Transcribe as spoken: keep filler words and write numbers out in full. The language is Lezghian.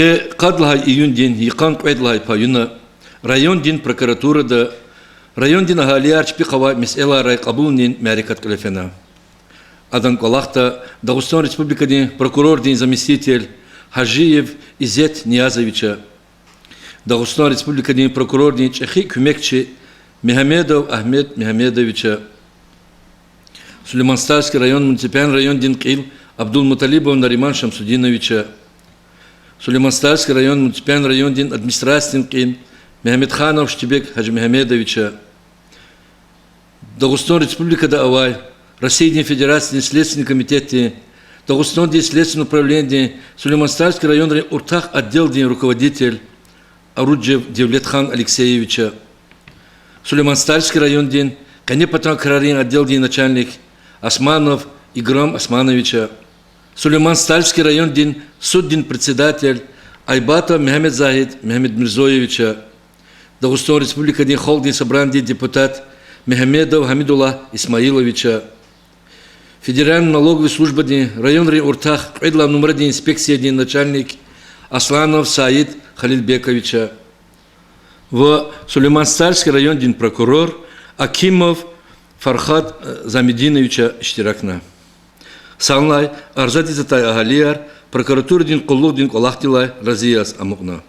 Къе къад лагьай июндин йикъан кьвед лагьай паюна райондин прокуратурада райондин агьалияр чпихъ авай месэлайрай кьабулунин мярекат кьиле фена. Адан кӀвалахда Дагъустан Республикадин прокурордин заместитель Гьажиев Изет Ниязовича, Дагъустан Республикадин прокурордин чӀехи куьмекчи Мегьамедов Агьмед Мегьамедовича, Сулейман-Стальский район муниципальный райондин кьил Абдулмуталибов Нариман Шамсудиновича, Сулейман-Стальский район муниципальный райондин администрациядин кьил Мегьамедханов Штибек Гьажимегьамедовича, Дагъустан Республикада авай Россиядин Федерациядин Следственный комитетдин, Дагъустандин Следственный управленидин Сулейман-Стальский районрин уртах отделдин руководитель Оруджев Девлетхан Алексеевича, Сулейман-Стальский райондин къенепатан крарин отделдин начальник Османов Играм Османовича, Сулейман-Стальский райондин суддин председатель Айбатов Мегьамедзагьид Мегьамедмирзоевича, Дагъустан Республикадин Халкьдин Собранидин депутат Мегьамедов Гьамидуллагь Исмаиловича, Федеральный налоговый службадин районрин уртах кьвед лагьай нумрадин инспекциядин начальник Асланов Саид Халилбековича ва Сулейман-Стальский райондин прокурор Акимов Фархад Замидиновича иштиракна. Санлай арзадиз атай агьалияр прокуратурадин къуллугъдин кӀвалахдилай рази яз амукьна.